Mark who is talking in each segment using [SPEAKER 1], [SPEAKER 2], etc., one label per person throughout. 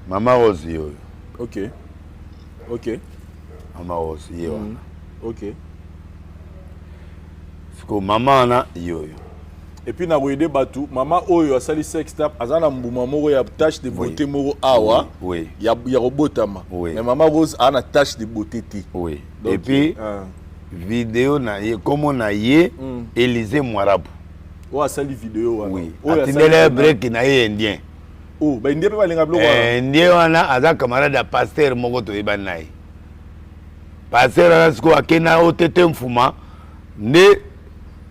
[SPEAKER 1] Mama Rose ye oyo.
[SPEAKER 2] Ok. Ok.
[SPEAKER 1] Mama Rose ye wana.
[SPEAKER 2] Ok.
[SPEAKER 1] Sikoyo mama wana ye oyo.
[SPEAKER 2] Et puis na koyede bato mama oyo asali sex tape aza na mbuma moko ya tache de beauté moko awa
[SPEAKER 1] oui.
[SPEAKER 2] ya kobotama
[SPEAKER 1] oui.
[SPEAKER 2] Mais mama Rose aza na tache de beauté te.
[SPEAKER 1] Oui.
[SPEAKER 2] Donc,
[SPEAKER 1] et puis video na ye kombo na ye Elysée Mwarabu.
[SPEAKER 2] Oyo asali video wana.
[SPEAKER 1] Oui. Atindela break na ye indien.
[SPEAKER 2] Oh, ba indien pe balinga biloko wana.
[SPEAKER 1] Eh, indien wana aza camarade ya pasteur moko toyebani na ye. Pasteur wana sikoyo akenda otete mfuma nde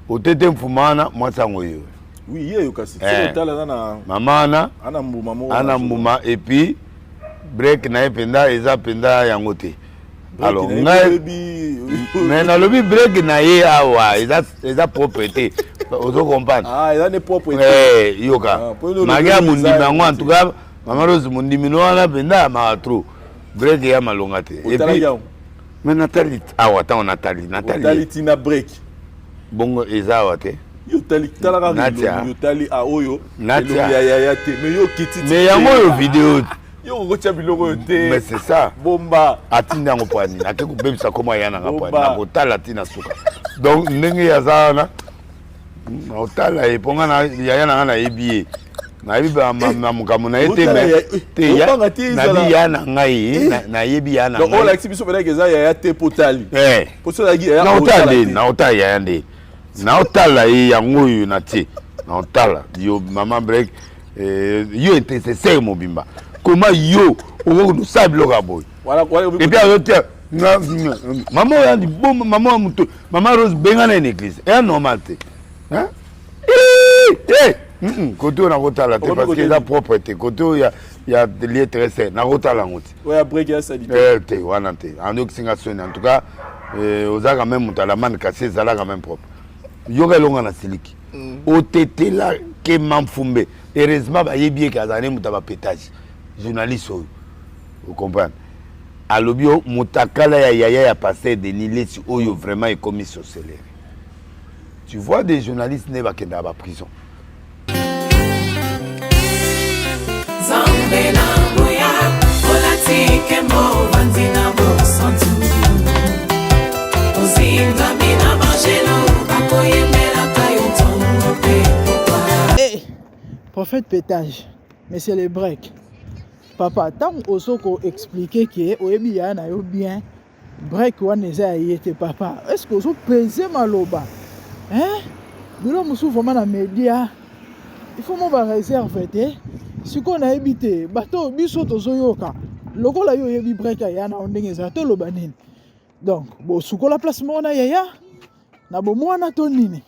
[SPEAKER 1] otete mfuma wana mwasi yango ye.
[SPEAKER 2] Oui, ye yo kasi. Eh. Tala aza na
[SPEAKER 1] mama wana
[SPEAKER 2] ana mbuma moko.
[SPEAKER 1] Ana mbuma et puis break na ye mpenza eza mpenza yango te. Alors ngai mais nalobi break na ye awa eza eza propre te, ozo comprendre?
[SPEAKER 2] Ah, eza ne propre
[SPEAKER 1] te. Eh, yoka ah, magi ya mondimi yango, en tout cas mama Rose mondimi no wana mpenza maka trop break ya malonga te.
[SPEAKER 2] Et puis
[SPEAKER 1] mais natali awa ntango natali
[SPEAKER 2] natali tina break
[SPEAKER 1] bongo eza awa te.
[SPEAKER 2] Yo tali talaka yo tali a oyo ya ya te, mais yo kiti
[SPEAKER 1] mais yango oyo video.
[SPEAKER 2] Yo okotia biloko oyo te.
[SPEAKER 1] Mais c'est ça.
[SPEAKER 2] Bomba.
[SPEAKER 1] Atindi yango mpo nini? Ake kobebisa koma ya nanga mpo nini? Nakotala ntina suka. Donc ndenge aza wana naotala ye mpo nga yaya na nga nayebi ye, nayebi makambo na ye te, mais te nabi ya na ngai, nayebi ya na
[SPEAKER 2] ngai. Olakisi biso mpenza eza yaya te mpo tali.
[SPEAKER 1] Naotala nde, naotala yaya nde, naotala ye yango oyo na tie, naotala yo mama break. Yo intercesseur mobimba, koma yo okoki kosala biloko ya boye? Et puis azotia mama oyo andi boma mama ya moto, mama Rose bengana ye na église, eya normal te. Kote oyo nakotala te parce que eza propre te. Kote oyo ya lieu très saint nakotala yango te te wana te, andokisinga soni. En tout cas oza quand même moto alamani, kasi ezala quand même propre. Yoka elonga na siliki otetela kema mfumbe. Heureusement bayebi eke azala ne moto ya bapétage, journaliste oyo, ocomprendre? Alobi o motakala ya yaya ya pasteur Denis Lesi oyo vraiment ekomi sorcellerie. Tu vois des journalistes nde bakendaka baprison.
[SPEAKER 3] Nzambe na nguya, olati nkembo, ovandi na bosantu, ozingami na bangelo bakoyembelaka yo ntongo mpe pokwa.
[SPEAKER 4] Hey, prophète pétage, mais c'est le break. Papa, ntango ozo ko expliquer ke oyebi yaya na yo bien, break wana eza ya ye te papa. Est-ce que ozo peser maloba? Hein? Bilo mosusu vraiment na média, il faut mo ba réserve te. Sikoyo nayebi te, bato biso tozoyoka lokola yo oyebi break ya yaya na yo ndenge ezala, toloba nini? Donc bosukola place moko na yaya na bomwana to nini?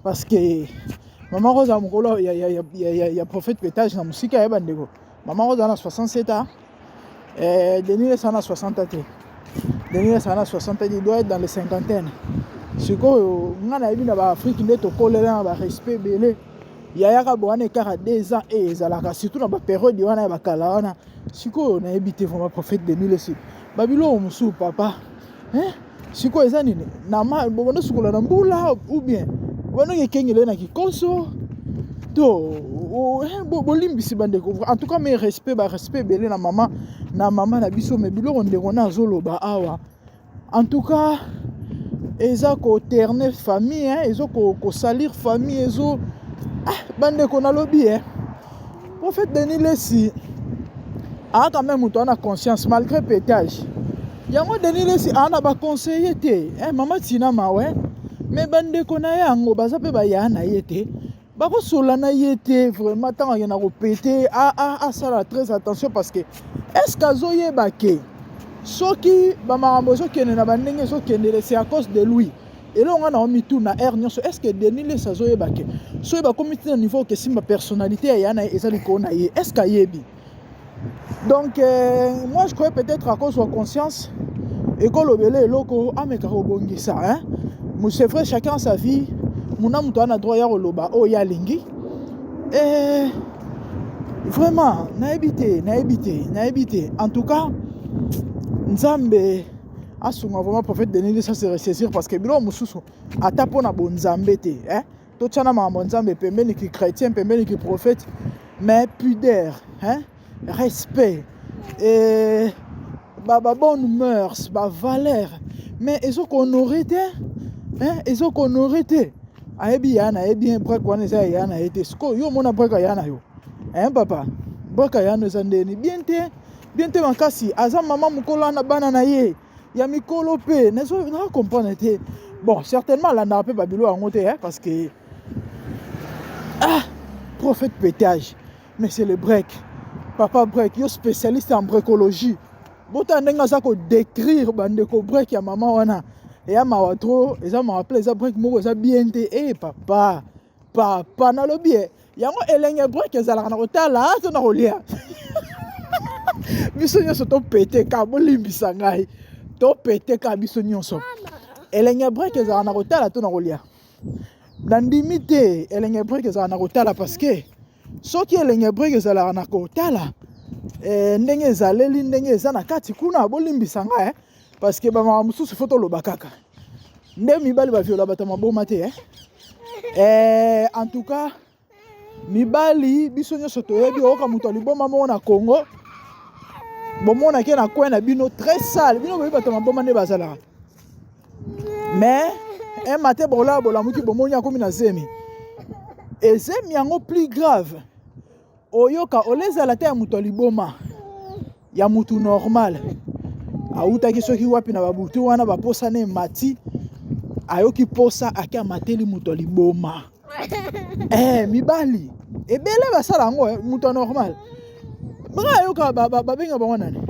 [SPEAKER 4] Parce que mama Rose mokolo ya prophète pétage na mosika ya bandeko, mama Rose na 67 ans, Denis Lesi na 60 ans te. Denis Lesi na 60 ans, il doit être dans les cinquantaines. Sikoyo nga nayebi na baafrike nde tokolela na barespect ebele, yayaka bo wana ekaka 2 ans e ezalaka surtout na baperiode wana ya bakala wana. Sikoyo nayebi te vraiment prophète Denis Lesi babiloko mosusu papa, hein? Sikoyo eza nini? Na ma bondo sukola na mbula ou bien bondo ekengele na kikoso to bolimbisi bandeko. En tout cas mes respect, ba respect ebele na mama na mama na biso, mais biloko ndeko na azoloba awa en tout cas eza koterne famille, hein, ezo kosalir famille, ezo bandeko nalobi, hein. Prophète Denis Lesi a quand même moto ana conscience malgré pétage yango. Denis Lesi aa na baconseiller te, hein, mama Tina mawe, mais bandeko na ye yango baza mpe baya na ye te, bakosola na ye te vraiment. Ntango akenda kopete, asala très attention parce que est ce que azoyeba ke soki bamakambo ezokende na bandenge ezokendele, c'est à cause de lui? Eloko nga na mituna aire nyonso, est ce que Denis Lesi azoyeba ke soki bakomi ntina niveau ke simba personnalité ya ya na ye eza likolo na ye? Est ce que ayebi? Donc moi je crois peut-être à cause ya conscience ekolobela eloko ameka kobongisa, hein? C'est vrai, chacun sa vie, muna moto ana droit ya koloba oyo ye alingi. Vraiment nayebi te, nayebi te, nayebi te. En tout cas Nzambe asunga vraiment prophète Denis Lesi se ressaisir parce que biloko mosusu ata mpona bonzambe te, hein? Totia na makambo Nzambe pembeni, ki chrétien pembeni, ki prophète, mais pudeur, hein? Respect eh, ba, ba bonne mœurs, ba valeur, mais ezoko honorer te, hein, ezoko honorer te. Ayebi ya na ye bien break wana eza ya na ye te. Sikoyo yo omona break ya na yo, hein papa, break ya no eza ndeni bien te, bien te makasi. Aza mama mokolo na bana na ye ya mikolo mpe nazo na comprendre te. Bon, certainement alandaka mpe babilo yango te, hein, parce que ah, prophète pétage. Mais c'est le break. Papa break, yo spécialiste en brekologie. Bota ndenge aza ko décrire bandeko break ya mama wana. Eya mawa trop, eza mawa ple, eza break moko eza bien te. Eh papa, papa nalobi eh, yango elenge break ezalaka na kotala to na kolia. Biso nyonso topete ka bolimbisa ngai. Topete ka biso nyonso. Elenge break ezalaka na kotala to na kolia. Nandimi te elenge break ezalaka na kotala parce que soki elenge break ezalaka na kotala eh, ndenge ezaleli ndenge eza na kati kuna bolimbisa ngai eh, parce que bamaka mosusu fo toloba kaka nde mibali baviola bato ya maboma te eh. Eh, en tout cas mibali biso nyonso toyebi oyoka moto ya liboma moko na Congo bomonake na coin na bino très sale bino boyebi bato ya maboma nde bazalaka mais un matin bokolala bolamuki bomoni akomi na zemi ezemi yango plus grave oyoka olezala te ya moto ya liboma ya mutu normal awutaki soki wapi na babutu wana baposa na emati ayoki posa ake amateli moto ya liboma eh, mibali ebele basala yango eh, moto ya normal banga ayoka babenga bango nani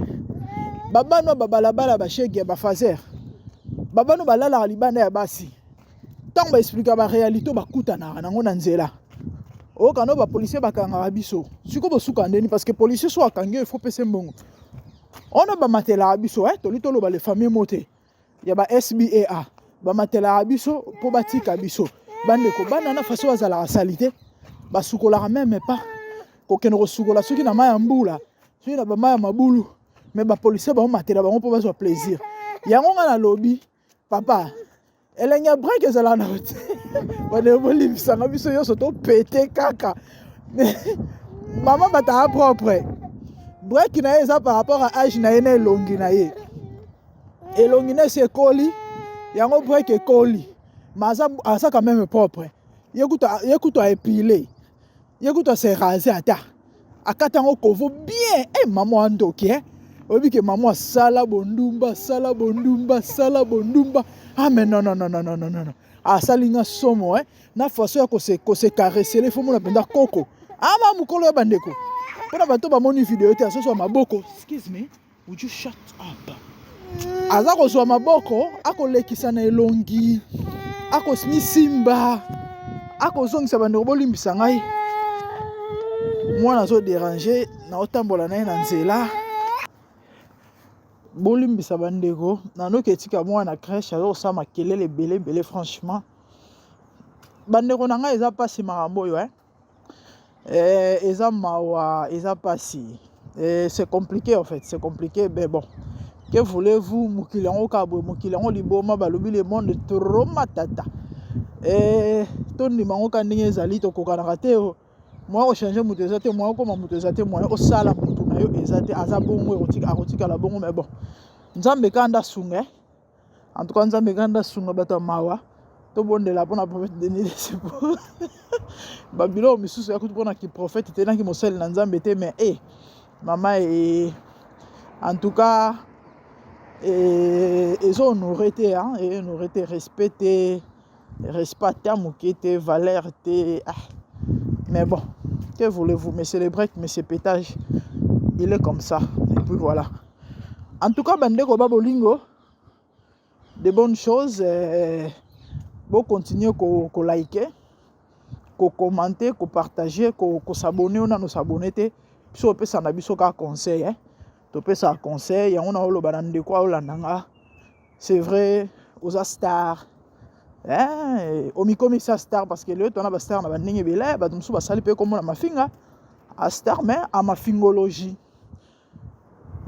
[SPEAKER 4] babano babalabala bashege ya bafaser babano balalaka libanda ya basi ntango baexplika barealité bakutanaka nango na nzela oyoka no bapolisier bakangaka biso sikoyo bosuka ndeni parce que policier so akangi yo ifo pese mbongo ono bamatelaka biso eh, toli toloba le famille mo te ya ba SBAA bamatelaka biso mpo batika biso bandeko bana na faso bazalaka salite basukolaka meme pas kokende kosukola soki na mai ya mbula soki na bamai ya mabulu me bapolisier baomatela bango mpo bazwa plaisir yango ngai nalobi papa elengi ya break ezalaka na te bandeko bolimbisanga biso nyonso topete kaka mama bataka propre break na ye eza par rapport à age na ye na elongi na ye elongi na esi ekoli yango break ekoli ma aza, aza quand même propre ye kutu aepile ye kutu ase rase ata akata yango kovo bien e eh, mama wa ndoki eh? oyebi ke mama asala bondumba asala bondumba asala bondumba ah mais non non non non non non non asali nga somo eh? na façon ya kose kose caresser fo mona mpenza koko ama ah, mokolo ya bandeko mpona bato bamoni video te azozwa maboko excuse me Would you shut up? Aza kozwa maboko, akolekisa na elongi, akosmisimba, akozongisa bandeko bolimbisa ngai. Mwana azo déranger, naotambola na ye na nzela. Bolimbisa bandeko, nanoki etika mwana crèche azosala makelele ebele ebele franchement. Bandeko na ngai eza mpasi makambo oyo eh. Eh, eza mawa, eza pasi. Eh, c'est compliqué en fait, c'est compliqué, mais bon. Que voulez-vous, mokili yango kaka boye, mokili yango liboma, balobi le monde trop matata. Eh, tondima yango kaka ndenge ezali, tokokanaka te. Oh. Moyen ochange moto eza te, moyen okoma moto eza te, moyen osala moto na yo eza te, aza bongo, akotikala bongo, mais bon. Nzambe kaka nde asunga, eh. En tout cas Nzambe kanda asunga bato ya mawa tobondela mpona prophète Denis Lesipo babiloko misusu ya kutu mpona kiprophète te naki mosali na Nzambe te mais eh mama e en tout cas eh, ezo honore te hein, e honore te respect te respect ata moke te valeur te ah. Mais bon, que voulez-vous, mais c'est le break, mais c'est pétage, il est comme ça et puis voilà. En tout cas, bandeko ba bolingo, de bonnes choses, eh, bo continuer ko, ko liker, ko commenter, ko partager, ko, ko s'abonner, on a nos s'abonner te, biso opesa na biso ka conseil, eh. Topesa conseil, yango na oloba na ndeko olanda nga. C'est vrai, oza star. Eh, omikomisa star parce que lelo tona ba star na ba ndenge ebele, bato mosusu basali pe komona mafinga, a star mais a mafingologie.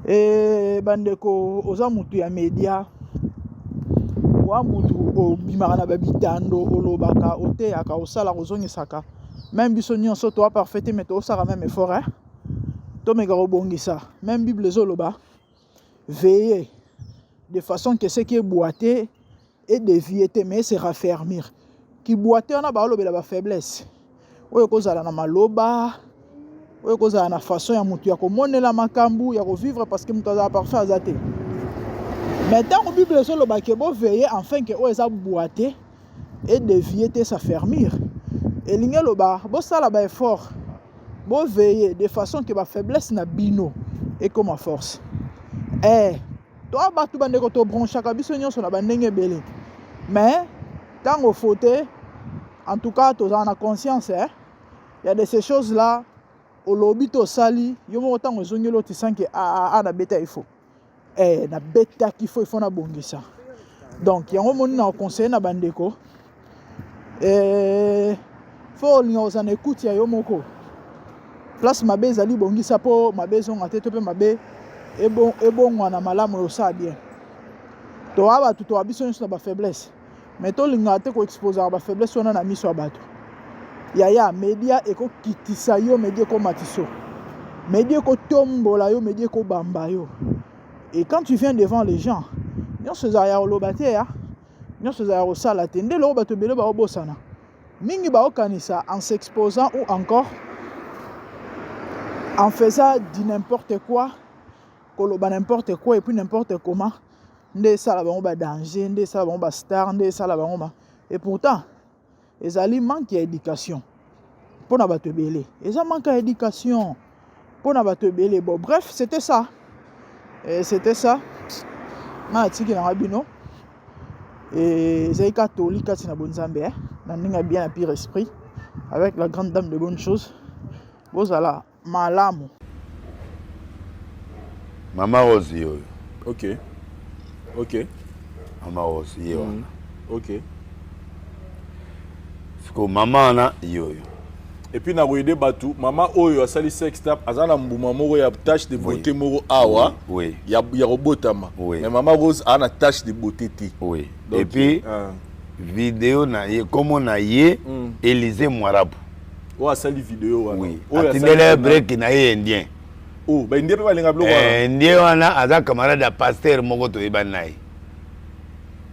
[SPEAKER 4] E bandeko oza mutu ya media oa mutu obimaka na babitando olobaka oteyaka osalaka ozongisaka meme biso nyonso toa parfait te mais toosaka meme effort eh? Tomeka kobongisa. Même Bible ezoloba veiller de façon que ce qui est boité est dévié te mais se raffermir. Kiboite wana baolobela ba faiblesse oyo ekozala na maloba, oyo ekozala na façon ya motu ya komonela makambo ya kovivre, parce que moto azala parfait aza te. Mais ntango Bible ezoloba ke boveille enfin ke oyo eza boite et dévier te, s'affermir, elingi eloba bosala ba effort, boveille de façon ke ba faiblesse na bino ekoma force. To bato bandeko tobronchaka biso nyonso na bandenge ebele, mais ntango faute, en tout cas tozala na conscience, eh? Ya de ces choses là olobi to osali yo moko, ntango ezongeli otisanke a nabeta, il faut nabetaki, il faut nabongisa. Donc yango moni na conseiller na bandeko, faut olinga kozala na écoute ya yo moko. Place mabe ezali, bongisa mpo mabe ezonga te, to mpe mabe ebongwana malamu, osala bien. Toa bato, toa biso nyonso na bafaiblesse, mais tolingaka te koexposaka bafaiblesse wana na miso ya bato. Yaya, media ekokitisa yo, media ekomatisa yo, media ekotombola yo, media ekobamba yo. Et quand tu viens devant les gens, nyonso ezala ya koloba te, ya nyonso ezala ya kosala te. Nde loko bato ebele baobosana mingi, baokanisa en s'exposant ou encore en faisant du n'importe quoi, koloba n'importe quoi et puis n'importe comment, nde esala bango badanger, nde esala bango bastar, nde esala bango ba. Et pourtant ezali manque ya éducation mpona bato ebele, eza manque ya éducation mpona bato ebele. Bon, bref, c'était ça et c'était ça. Nga natiki nanga bino, ezali ka toli kati na bonzambe, eh? Na ndenge ya bien, na pire esprit, avec la grande dame de bonnes choses. Bozala malamu.
[SPEAKER 1] Mama Rose ye oyo. Mama Rose ye wana. Sikoyo mama wana ye oyo.
[SPEAKER 2] Et puis na koyede bato, mama oyo asali sextape aza na mbuma moko ya tache de beauté moko awa ya kobotama. Mais mama Rose aza na tache de beauté te.
[SPEAKER 1] Oui. Donc, et puis video na ye, kombo na ye Élysée Mwarabu.
[SPEAKER 2] Oyo asali video wana.
[SPEAKER 1] Oui. Atindela break na ye indien.
[SPEAKER 2] Oh, baindien mpe balinga biloko
[SPEAKER 1] wana. Indien wana aza camarade ya pasteur moko toyebani na ye.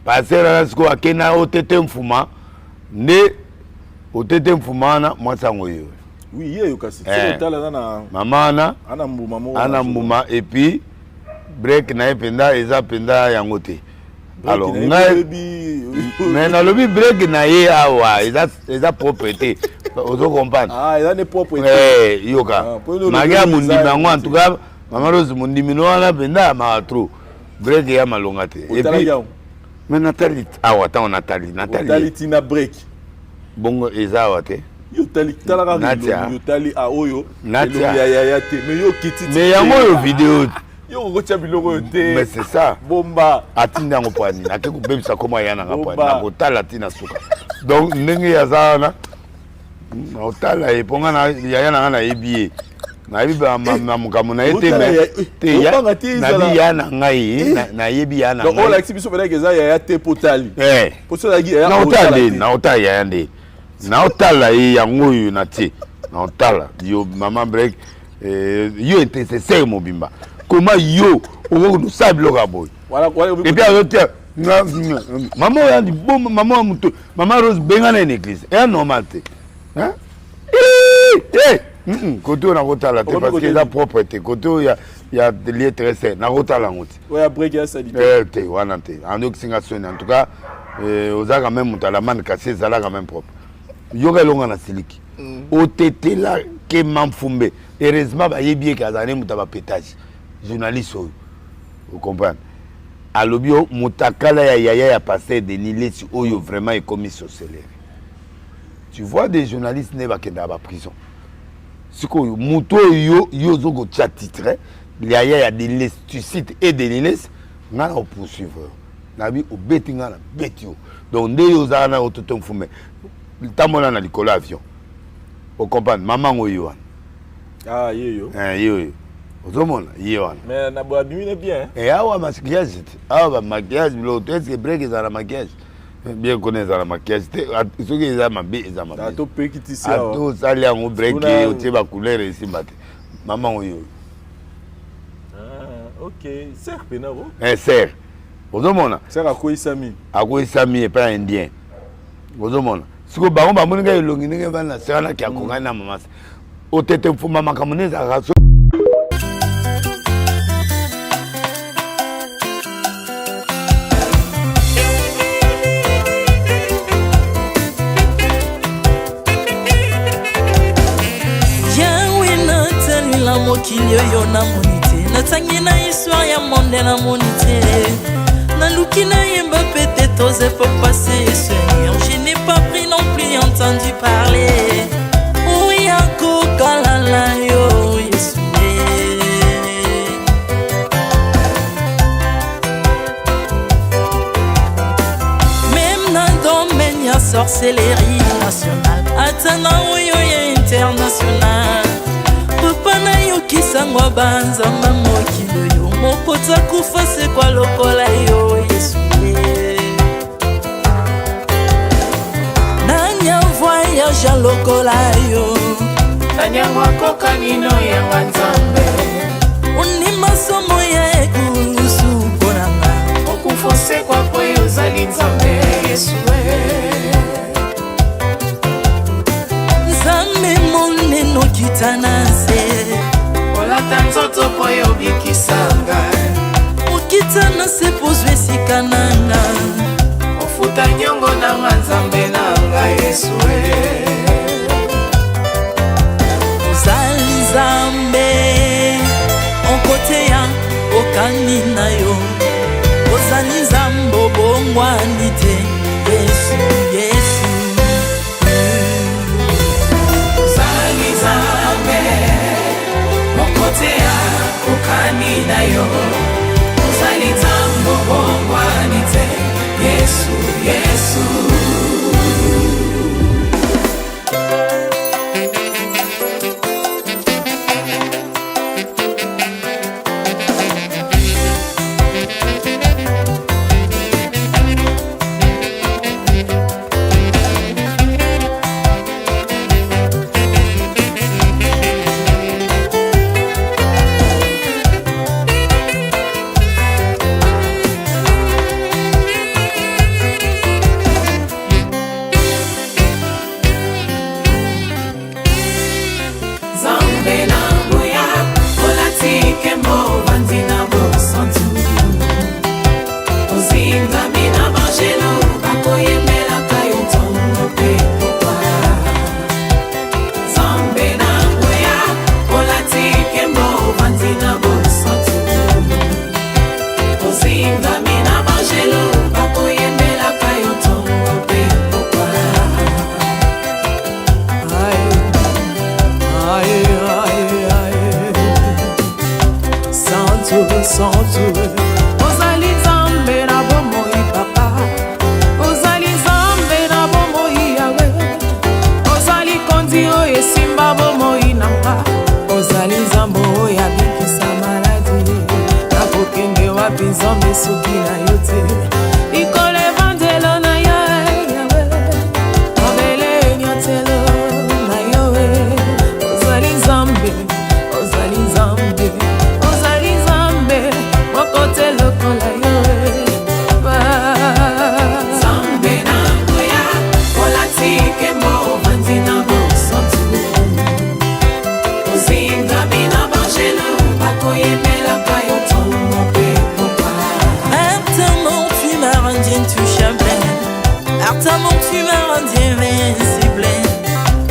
[SPEAKER 1] Pasteur wana sikoyo akenda otete mfuma, nde otete mfuma wana mwasi yango ye.
[SPEAKER 2] Oui, ye yo kasi otala aza na
[SPEAKER 1] mama wana.
[SPEAKER 2] Ana mbuma moko.
[SPEAKER 1] Ana mbuma, et puis break na ye mpenza eza mpenza yango te. Alors ngai, mais nalobi break na ye awa eza propre te, ozo comprendre?
[SPEAKER 2] Ah, eza ne propre
[SPEAKER 1] te. Yoka, maki ya mondimi yango, en tout cas mama Rose, mondimi no wana mpenza maka trop, break ya malonga te.
[SPEAKER 2] Et puis
[SPEAKER 1] mais natali awa, ntango natali
[SPEAKER 2] natali tina break.
[SPEAKER 1] Bongo eza awa te.
[SPEAKER 2] Yo tali, talaka yo tali a oyo elongi ya yaya te, mais yo kiti.
[SPEAKER 1] Mais yango oyo video.
[SPEAKER 2] Yo okotia biloko oyo te.
[SPEAKER 1] Mais c'est ça.
[SPEAKER 2] Bomba.
[SPEAKER 1] Atindi yango po anini? Ake kobebisa koma ya nanga po anini? Nakotala ntina suka. Donc ndenge aza wana, naotala ye mpo nga yaya na nga nayebi ye, nayebi makambo na ye te. Mais nabi ya na ngai, nayebi ya na
[SPEAKER 2] ngai. Olakisi biso peut-être eza yaya te po tali.
[SPEAKER 1] Naotala nde, naotala yaya nde, naotala ye yango oyo na tie, naotala yo mama break, yo intercesseur mobimba. Koma yo okoki kosala biloko ya boye? Et puis azotia mama oyo andi boma mama ya moto. Mama Rose, bengana ye na église, eya normal te. Kote oyo nakotala te parce que eza propre te. Kote oyo ya lieu très saint, nakotala yango
[SPEAKER 2] te.
[SPEAKER 1] Te, wana te, andokisinga soni. En tout cas oza quand même moto alamane, kasi ezala quand même propre. Yoka elonga na siliki otetela kema mfumbe. Heureusement bayebi eke azala ne moto ya bapétage, journaliste oyo, ocomprendre? Alobi yo motakala ya yaya ya pasteur Denis Lesi oyo vraiment ekomi sorcellerie. Tu vois des journalistes nde bakendaka baprison. Sikoyo moto oyo yo ozo kotia titre yaya ya Denis Lesi, tu cites et Denis Lesi, ngai na kopoursuivre yo. Nabi obeti ngai, na beti yo. Donc nde yo ozala na ototo mfume, tambola na likolo ya avion, ocomprendre? Mama yango ye wana.
[SPEAKER 2] Ah, ye yo.
[SPEAKER 1] Ye oyo ozomona ye wana.
[SPEAKER 2] Mais na boye abimi ne bien.
[SPEAKER 1] Awa maquillage te, awa bamaquillage biloko te. Est-ce break ezala na maquillage bien? Kuna ezala maquillage te. Soki eza mabe, eza mabe.
[SPEAKER 2] Topekitisi.
[SPEAKER 1] Ata osali yango break, otie bacouleur, esimba te. Mama oyo.
[SPEAKER 2] Ok, sœur pena ko.
[SPEAKER 1] Eh sœur. Ozomona?
[SPEAKER 2] Sœur akweyisami.
[SPEAKER 1] Akweyisami epai ya indien. Ozomona? Sikoyo bango bamoni ngai elongi ndenge evandi na se wana kiako ngai na mama otete mfuma makambo nde ezalaka so.
[SPEAKER 3] Yawe natalela mokili oyo namoni te natangi na histoire ya monde namoni te naluki nayemba peut-être aux époques passées Seigneur je n'ai pas pris non plus entendu parler oya kokalala yo Yesu Même na domaine ya sorcellerie nationale ata na oyo ya international papa nayokisango banzamba mokili oyo moko takufa sekwa lokola yo yesu nani avoyage lokola yo
[SPEAKER 5] nani yango akokani no yanga nzambe
[SPEAKER 3] ondima somo ya ekulusu mpo na nga
[SPEAKER 5] okufa osekwa mpo yo ozali nzambe yesu
[SPEAKER 3] nzambe monene okita na nse
[SPEAKER 5] olata nzoto mpo yo obikisa ngai
[SPEAKER 3] okita na se mpo ozwa esika na nga
[SPEAKER 5] ofuta nyongo na nga nzambe na nga yesu
[SPEAKER 3] ozali nzambe okoteya okani na yo ozali nzambe obongwani te yesu yesu
[SPEAKER 5] ozali nzambe okoteya okani na yo ozali nzambe obongwani te yesu yesu Nzambe na nguya olati nkembo ovandi na bosantu ozingami na banjelu bakoyembelaka yo ntongo mpe pokwa Nzambe na nguya olati nkembo ovandi na bosantu ozingami na banjelu bakoyembelaka yo ntongo mpe pokwa
[SPEAKER 6] Aïe, aïe, aïe. Santu, santu.
[SPEAKER 5] Ozali nzambe na bomoi papa ozali nzambe na bomoi yawe ozali kondi oyo esimba bomoi na nga ozali nzambe oyo abikisa maladi nakokende wapi nzambe soki na yo te likolo evandelo na yo yawe mabele enyatelo na yo ozali nzambe ozali nzambe ozali nzambe moko te lokola yo ba Nzambe na nguya olati nkembo ovandi na bosantu ozingami na banjelu bakoyembelaka yo ntongo mpe pokwa
[SPEAKER 3] Apparemment tu m'as rendu intouchable Apparemment tu m'as rendu invincible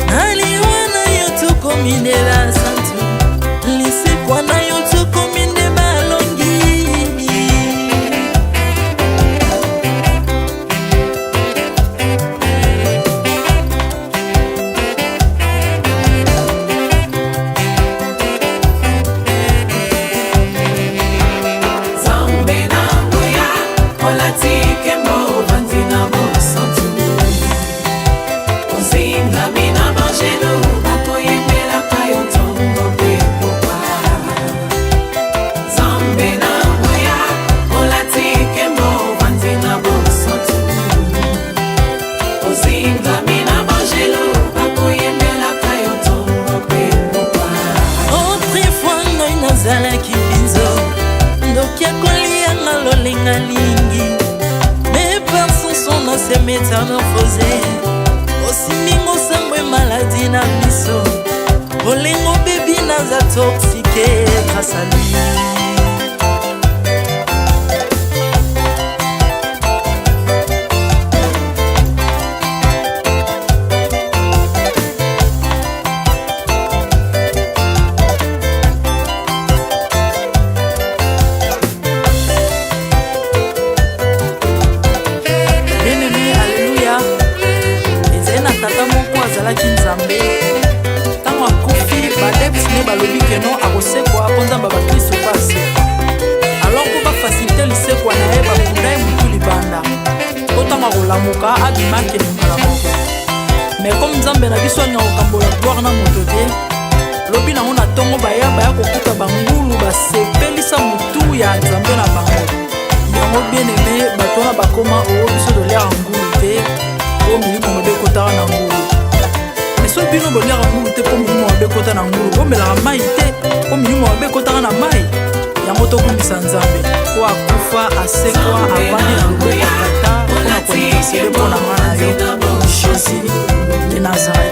[SPEAKER 3] Naliwa na yo tokomi nde basantu lisekwa na yo tokomi nde balongi
[SPEAKER 5] Nzambe na nguya olati nkembo ovandi na bosantu ozingami na banjelu bakoyembelaka yo ntongo mpe pokwa Nzambe na nguya olati nkembo ovandi na bosantu ozingami na banjelu bakoyembelaka yo ntongo mpe pokwa
[SPEAKER 3] Autrefois ngai nazalaki mbinzo. Akolianga lolenga lingi Mais par son son na se métamorphose. Osimingo sangwe maladi na miso. Bolingo bebi naza toxique grâce à lui. Bien-aimé, alléluia. Ezali na tata moko azalaki Nzambe. Ntango akufi, baadeptes ne balobi ke non, akosekwa mpo Nzambe ya bakristo mpe asekwa. Alors mpo bafacilite lisekwa na ye, bakunda ye motu libanda mpo ntango akolamuka abima akende mbala moko. Mais comme Nzambe na biso alingaka kokambola gloire na moto te, lobi nango na ntongo baya baya kokuta bangulu basepelisa motu ya Nzambe na bango. Yango bien-aimé, bato wana bakoma oo biso toliaka ngulu te mpo milimo mabe ekotaka na ngulu. Mais soki bino boliaka ngulu te mpo milimo mabe ekota na ngulu, bomelaka mai te mpo milimo mabe ekotaka na mai. Yango tokumbisa Nzambe po akufa, asekwa, avandi na loboko ya Tata mpona kointercede mpo na nga na yo. Jésus de Nazareth.